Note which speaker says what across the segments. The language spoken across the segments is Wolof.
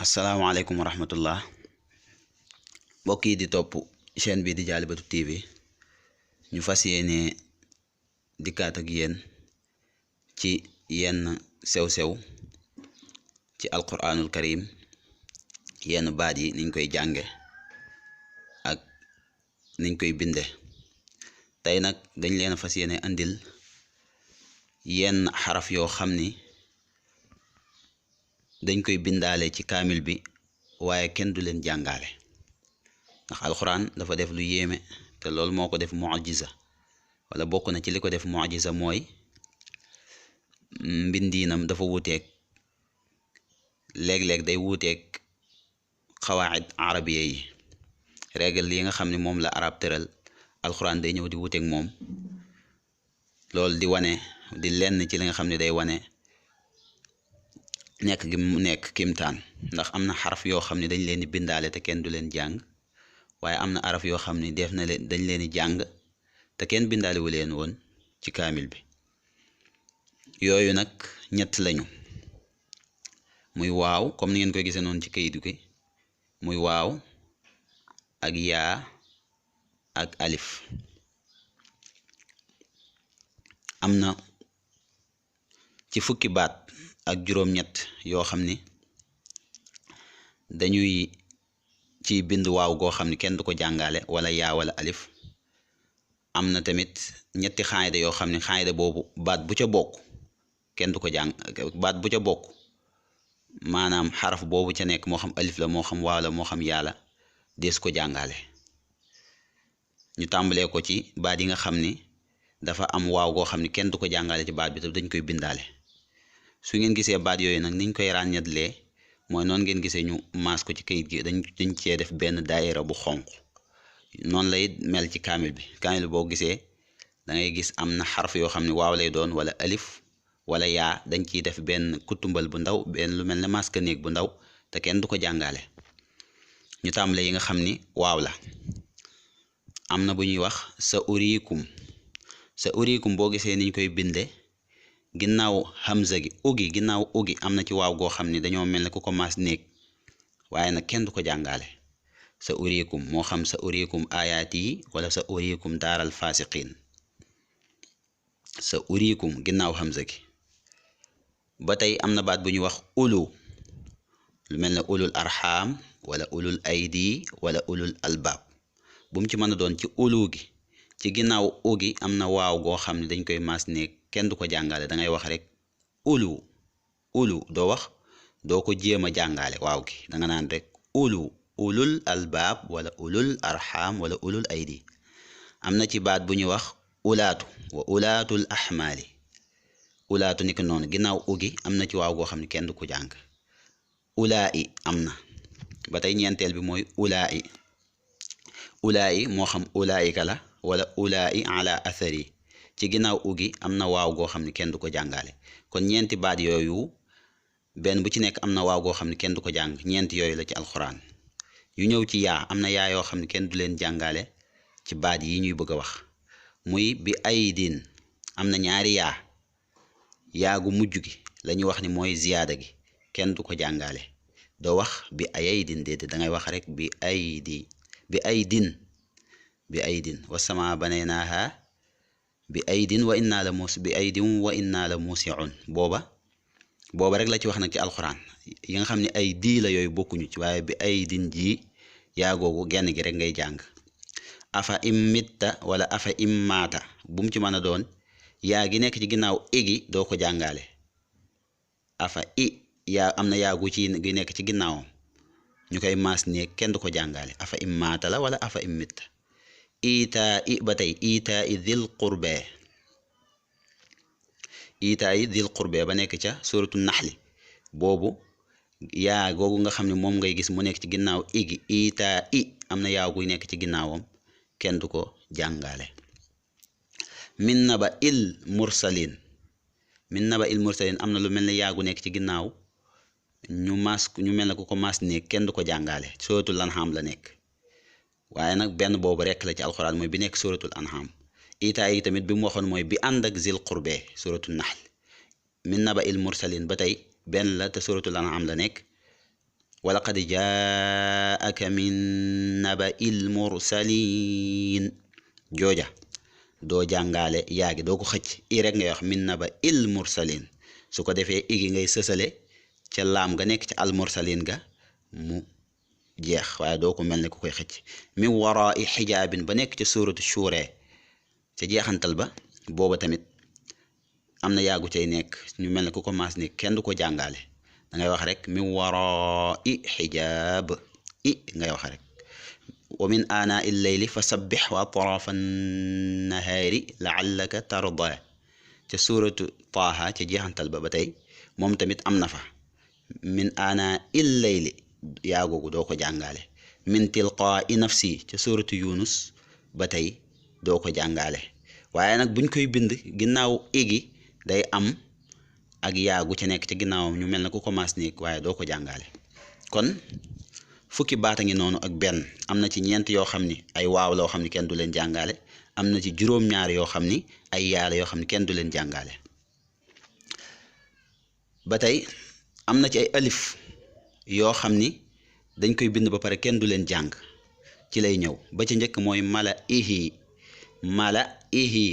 Speaker 1: asalaamaaleykum wa rahmatullah mbokk yi di topp chaîne bi di Dialibatoul TV ñu fas yéene dikkaat ak yéen ci yenn sew-sew ci alquranul karim yenn baat yi niñ koy jànge ak niñ koy binde tey nag dañ leen a fas yéene andil yenn xaraf yoo xam ni dañ koy bindaale ci kaamil bi waaye kenn du leen jàngaale ndax alxuraan dafa def lu yéeme te loolu moo ko def mu'jiza wala bokk na ci li ko def mu'jiza mooy mbindiinam dafa wuuteeg léeg-léeg day wuuteeg xawaid arabiya yi règle yi nga xam ne moom la arab tëral alxuraan day ñëw di wuuteeg moom loolu di wane di lenn ci li nga xam ne day wane nekk gi mu nekk kimtaan ndax am na xaraf yoo xam ne dañ leen di bindaale te kenn du leen jàng waaye am na araf yoo xam ne def na leen dañ leen di jàng te kenn bindaale wu leen woon ci kaamil bi yooyu nag ñett lañu muy waaw comme ni ngeen koy gisee noonu ci kayit gi muy waaw ak yaa ak alif am na ci fukki baat ak juróom-ñett yoo xam ni dañuy ci bind waaw goo xam ni kenn du ko jàngale wala yaa wala alif am na tamit ñetti xaayda yoo xam ne xaayda boobu baat bu ca bokk kenn du ko jàng baat bu ca bokk maanaam xaraf boobu ca nekk moo xam alif la moo xam waaw la moo xam yaa la dees ko jàngale ñu tàmbalee ko ci baat yi nga xam ni dafa am waaw goo xam ni kenn du ko jàngale ci baat bi te dañ koy bindaale su ngeen gisee baat yooyu nag niñ koy ràññatlee mooy noonu ngeen gisee ñu maas ko ci kayit gi dañ cee def benn daayira bu xonq noonu lay mel ci kaamil bi boo gisee da ngay gis am na xarf yoo xam ne waaw lay doon wala alif wala yaa dañ ciy def benn kutumbal bu ndaw benn lu mel ne maska néeg bu ndaw te kenn du ko jàngale ñu tàmbale yi nga xam ni waaw la am na bu ñuy wax sa uriikum boo gisee niñ koy binde ginnaaw hamza gi ginnaaw ugi am na ci waaw goo xam ni dañoo mel ne ku ko maas néeg waaye nag kenn du ko jàngale sa uriikum moo xam sa uriikum ayaat yi wala sa uriikum daaral fasiqin sa uriikum ginnaaw hamza gi ba tey am na baat bu ñuy wax ulu lu mel ne ulul arxam wala ulul aydi wala ulul albaab bu mu ci mën a doon ci ulu gi ci ginnaaw ugi am na waaw goo xam ne dañ koy maas néeg kenn du ko jàngale da ngay wax rek ulu doo wax doo ko jéem a jàngale waaw gi da nga naan rek ulul albaab wala ulul arxam wala ulul aydi am na ci baat bu ñuy wax ulaatu wa ulaatul ahmaali ulaatu ni ko noonu ginnaaw ugi am na ci waaw goo xam ne kenn du ko jàng ulaa'i am na ba tey ñeenteel bi mooy ulaa'i moo xam ulaa'ika la wala ulaa'i ala athari ci ginnaaw ugi am na waaw goo xam ne kenn du ko jàngale kon ñeenti baat yooyu benn bu ci nekk am na waaw goo xam ne kenn du ko jàng ñeenti yooyu la ci alxuraan yu ñëw ci yaa am na yaa yoo xam ne kenn du leen jàngale ci baat yi ñuy bëgg a wax muy bi aydin am na ñaari yaa gu mujj gi la ñuy wax ni mooy ziyaada gi kenn du ko jàngale doo wax bi ayaydin déedéet da ngay wax rek bi aydin wasamaa banaynaaha bi aydin wa inna la muusiun booba rek la ci wax nag ci alxuraan yi nga xam ne ay dii la yooyu bokkuñu ci waaye bi aydin ji yaa googu genn gi rek ngay jàng afa im mitta wala afa im maata bu mu ci mën a doon yaa gi nekk ci ginnaaw igi doo ko jàngale afa yaa am na yaa gu gi nekk ci ginnaawam ñu koy maas néeg kenn du ko jàngale afa im maata la wala afa im mitta ba tey itaa i dil qurbe ba nekk ca suratu naxli boobu yaa googu nga xam ne moom ngay gis mu nekk ci ginnaaw igi itaa am na yaa guy nekk ci ginnaawam kenn du ko jàngale min naba il mursalin am na lu mel ne yaa gu nekk ci ginnaaw ñu mel ne ku ko maas néeg kenn du ko jàngale suratul anham la nekk waaye nag benn boobu rekk la ci alxuraan mooy bi nekk suratul anham itaa yi tamit bi mu waxoon mooy bi ànd ak zil qurbe suratul nahl min naba il mursalin ba tey benn la te suratul an'am la nekk wa laqad jaaka min naba'il mursalin jooja doo jàngaale yaa gi doo ko xëcc i rek ngay wax min naba'il mursalin su ko defee igi ngay sësale ca laam ga nekk ca al mursalin ga mu jeex waaye doo ko mel ne ku koy xëcc min warai xijaabin ba nekk ca suuratu shuura ca jeexantal ba booba tamit am na yaagu cay nekk ñu mel ne ku ko maas ni kenn du ko jàngaale da ngay wax rek min warai xijaab i ngay wax rek wa min aanaa il layli fa sabbix wa atrafa nahaari laallaka tarda ca suuratu taaha ca jeexantal ba tey moom tamit am na fa min aanaa il layli yaa googu doo ko jàngaale min tilqaa'i nafsi ca suuratu yunus ba tey doo ko jàngaale waaye nag buñ koy bind ginnaaw igi day am ak yaagu ca nekk ca ginnaawam ñu mel ne ku commence nii waaye doo ko jàngaale kon fukki baata ngi noonu ak benn am na ci ñeent yoo xam ni ay waaw loo xam ni kenn du leen jàngaale am na ci juróom-ñaar yoo xam ni ay yaala yoo xam ni kenn du leen jàngaale ba tey am na ci ay alif yoo xam ni dañ koy bind ba pare kenn du leen jàng ci lay ñëw ba ci njëkk mooy mala ihi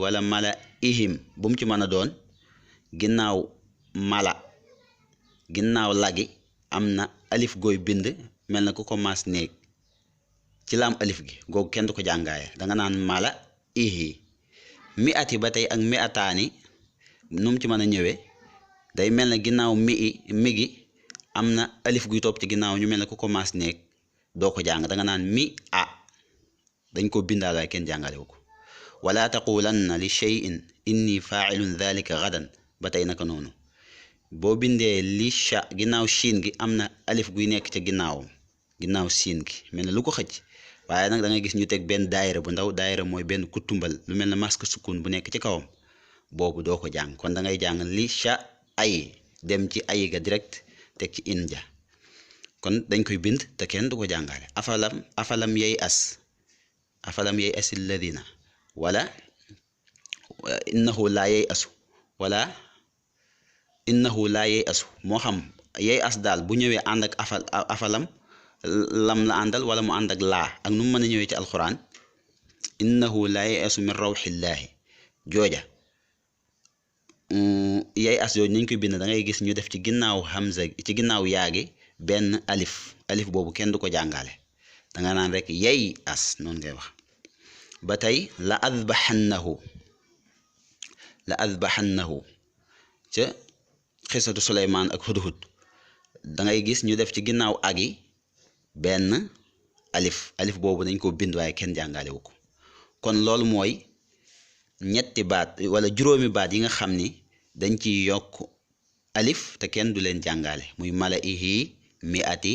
Speaker 1: wala mala ihim bu mu ci mën a doon ginnaaw mala ginnaaw lagi am na alif gooy bind mel na ku ko maas néeg ci laam alif gi googu kenn du ko jàngaaye danga naan mala ihi mi ati ba tey ak mi ataani nu mu ci mën a ñëwee day mel na ginnaaw mi gi am na alif guy topp ci ginnaaw ñu mel ne ku ko maas néeg doo ko jàng danga naan mi a dañ ko bindaal waaye kenn jàngale wu ko wala taqulanna li shay'in inni fa'ilun dhalika gadan ba tey naka noonu boo bindee li sha ginnaaw shiin gi am na alif guy nekk ca ginnaaw siin gi mel ne lu ko xëcc waaye nag da ngay gis ñu teg benn daayira bu ndaw daayira mooy benn kutumbal lu mel ne masque sukun bu nekk ci kawam boobu doo ko jàng kon da ngay jàng li sha ay dem ci ay ga direct teg ci in ja kon dañ koy bind te kenn du ko jàngale afalam yay as alladina wala innahu laa yay asu wala innahu laa yay asu moo xam yay as daal bu ñëwee ànd ak afalam lam la àndal wala mu ànd ak laa ak nu mu mën a ñëwee ci alquran innahu laa yay asu min rawxillaahi jooja yay as yooyu nañ koy bind da ngay gis ñu def ci ginnaaw hamza ci ginnaaw yaagi benn alif boobu kenn du ko jàngale danga naan rek yay as noonu ngay wax ba tey la adbaxannahu ca xisatu suleymaan ak hudhud da ngay gis ñu def ci ginnaaw agi benn alif boobu dañ ko bind waaye kenn jàngale wu ko kon loolu mooy ñetti baat wala juróomi baat yi nga xam ni dañ ciy yokk alif te kenn du leen jàngale muy mala ihi miati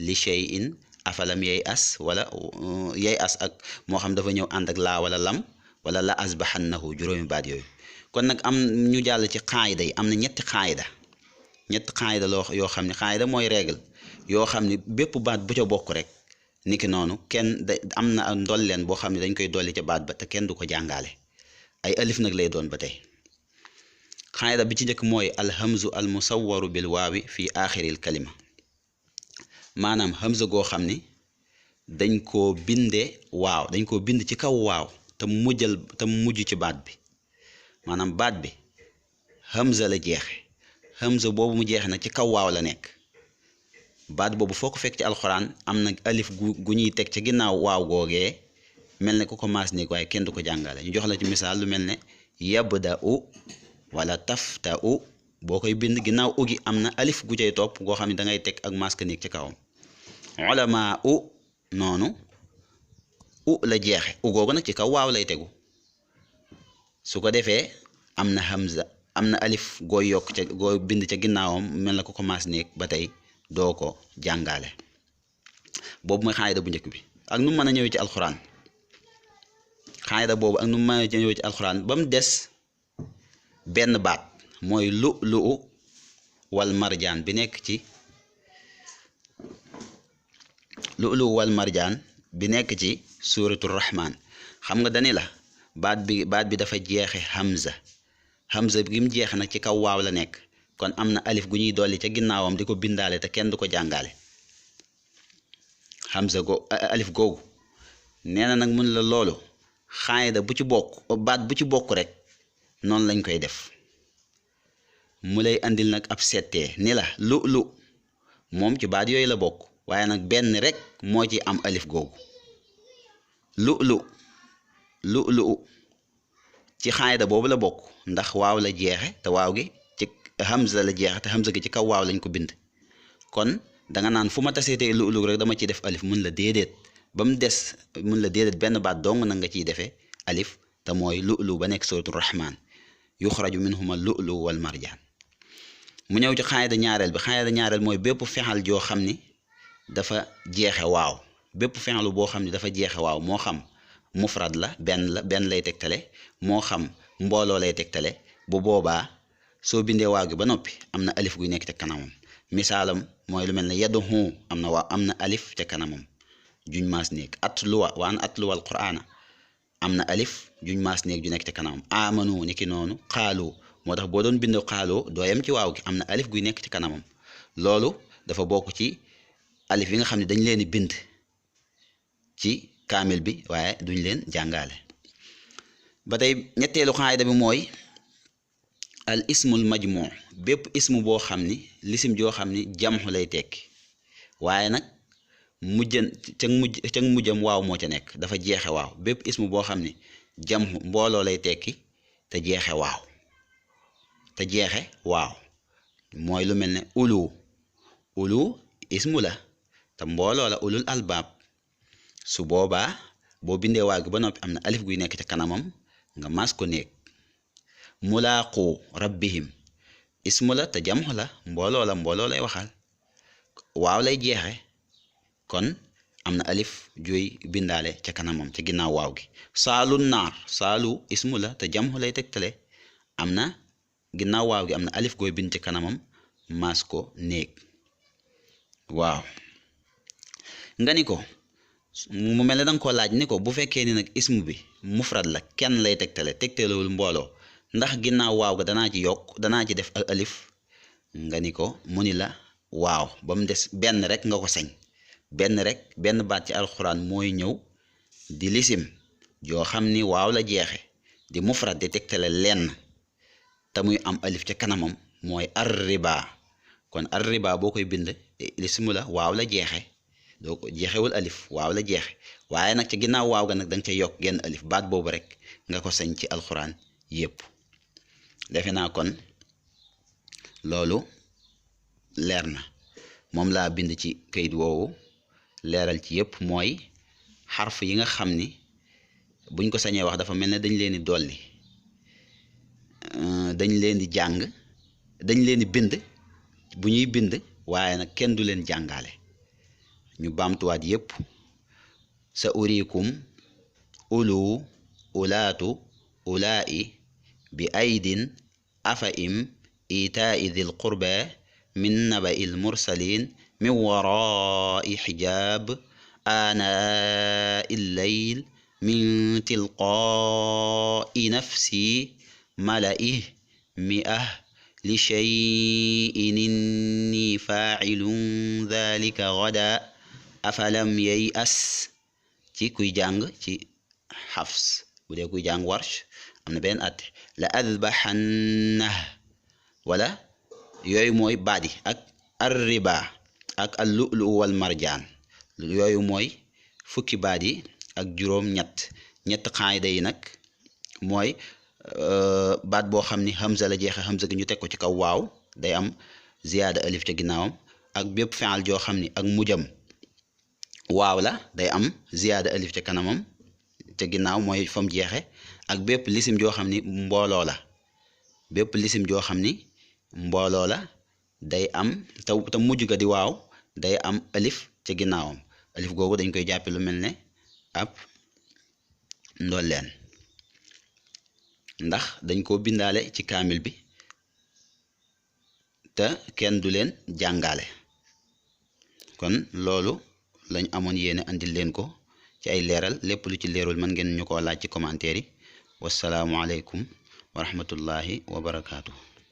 Speaker 1: li shay'in afalam yay as wala yay as ak moo xam dafa ñëw ànd ak laa wala lam wala la asbaxannahu juróomi baat yooyu kon nag am ñu jàll ci xaayida yi am na ñetti xaayida yoo xam ne xaayida mooy règle yoo xam ne bépp baat bu ca bokk rek niki noonu kenn am na ndolleen boo xam ne dañ koy dolli ca baat ba te kenn du ko jàngale ay alif nag lay doon ba tey xaayida bi ci njëkk mooy alhamzu al musawwaru bil waawi fi aaxiril kalima maanaam hamza goo xam ni dañ koo binde waaw dañ koo bind ci kaw waaw te mujj ci baat bi maanaam baat bi hamza la jeexe hamza boobu mu jeexe nag ci kaw waaw la nekk baat boobu foo ko fekk ci alxuraan am na alif gu ñuy teg ca ginnaaw waaw googee mel ne ku ko maas néeg waaye kenn du ko jàngale ñu jox la ci misaal lu mel ne yabda'u wala tafta'u boo koy bind ginnaaw ugi am na alif gu cay topp goo xam ne da ngay teg ak maska néeg ci kawam ulama noonu la jeexe googu nag ci kaw waaw lay tegu su ko defee am na hamza am na alif gooy yokk ca gooy bind ca ginnaawam mel na ko commencé néeg ba tey doo ko jàngale boobu mooy xaayida bu njëkk bi ak nu mu mën a ñëwee ci alxuraan xaayida boobu ak nu mu mën a ñëwee ci alxuraan ba mu des benn baat mooy lu wal marjaan bi nekk ci lu wal marjaan bi nekk ci suuratu rahmaan xam nga dani la baat bi dafa jeexe hamza bi mu jeexe nag ci kaw waaw la nekk kon am na alif gu ñuy dolli ca ginnaawam di ko bindaale te kenn du ko jàngale hamza go alif googu nee na nag mun la loolu xaayida bu ci bokk baat bu ci bokk rek noonu lañ koy def mu lay andil nag ab settee ni la lu moom ci baat yooyu la bokk waaye nag benn rek moo ci am alif googu lu ci xaayida boobu la bokk ndax waaw la jeexe te waaw gi ci hamza la jeexe te hamza gi ci kaw waaw lañ ko bind kon danga naan fu ma taseetee lu rek dama ciy def alif mun la déedéet ba mu des mun la déedéet benn baat dong na nga ciy defee alif te mooy lu ba nekk suratul rahman yuxraju minhuma lu wal marjaan mu ñëw ci xaayida ñaareel bi xaayida ñaareel mooy bépp fexal joo xam ni dafa jeexe waaw bépp fexalu boo xam ni dafa jeexe waaw moo xam mufrad la benn lay tegtale moo xam mbooloo lay tegtale bu boobaa soo bindee waaw gi ba noppi am na alif guy nekk ca kanamam misaalam mooy lu mel ne yadhu am na waaw am na alif ca kanamam juñ maas néeg atluwa wa an atluwa al qur'ana am na alif juñ maas néeg ju nekk ca kanamam amanu ni ki noonu xaalu moo tax boo doon bind xaaloo doo yem ci waaw gi am na alif guy nekk ci kanamam loolu dafa bokk ci alif yi nga xam ne dañ leen di bind ci kaamil bi waaye duñ leen jàngaale ba tey ñetteelu xaayida bi mooy al ismul majmuu bépp ismu boo xam ni lisim joo xam ni jamxu lay tekki waaye nag ca mujjam waaw moo ca nekk dafa jeexe waaw bépp ismu boo xam ni jamxu mbooloo lay tekki te jeexe waaw mooy lu mel ne ulu ismu la te mbooloo la ulul albaab su boobaa boo bindee waaw gi ba noppi am na alif guy nekk ca kanamam nga mas ko néeg mulaaqu rabbihim ismu la te jamxu la mbooloo lay waxal waaw lay jeexe kon am na alif juy bindaale ca kanamam ca ginnaaw waaw gi saalu naar saalu ismu la te jamxu lay tegtale am na ginnaaw waaw gi am na alif gooy bind ci kanamam mas ko néeg waaw nga ni ko mu mel ne danga ko laaj ni ko bu fekkee ni nag ismu bi mufrad la kenn lay tegtalewul mbooloo ndax ginnaaw waaw ga danaa ci def alif nga ni ko mu ni la waaw ba mu des benn rek nga ko sañ benn baat ci alxuraan mooy ñëw di lisim joo xam ni waaw la jeexe di mufrad di tegtale lenn te muy am alif ca kanamam mooy arriba kon arriba boo koy bind lismu la waaw la jeexe doo ko jeexewul alif waaw la jeexe waaye nag ca ginnaaw waaw ga nag danga ca yokk genn alif baat boobu rek nga ko sañ ci alxuraan yépp defe naa kon loolu leer na moom laa bind ci kayit woowu leeral ci yépp mooy xarf yi nga xam ni buñ ko sañee wax dafa mel ne dañ leen di dolli dañ leen di jàng dañ leen di bind bu ñuy bind waaye nag kenn du leen jàngaale ñu baamtuwaat yépp sa urikum ulu ulaatu ulaa'i bi aydin afa im itaa'i dil qurba min naba'il mursalin min waraa'i xijaab aanaa'i llayl min tilqaa'i nafsi mala'i mi'ah li shay'in inni faa'ilun dhalika ghadan afalam yay'as ci kuy jàng ci Hafs bu dee kuy jàng Warsh am na benn at la adbaxannah wala yooyu mooy baat yi ak arriba ak al-lu'lu wal marjaan yooyu mooy fukki baat yi ak juróom ñett xaayida yi nag mooy baat boo xam ni hamza la jeexe hamza gi ñu teg ko ci kaw waaw day am ziyaada alif ca ginnaawam ak bépp fi'al joo xam ni ak mujjam waaw la day am ziyaada alif ca kanamam ca ginnaaw mooy fam jeexe ak bépp lisim joo xam ni mbooloo la day am te mujj ga di waaw day am alif ca ginnaawam alif googu dañ koy jàppe lu mel ne ab ndolleen ndax dañ koo bindaale ci kaamil bi te kenn du leen jàngaale kon loolu lañ amoon yéene andil leen ko ci ay leeral lépp lu ci leerul mën ngeen ñu ko laaj ci commentaire yi wasalaamu aleykum wa rahmatullahi wa barakaatu.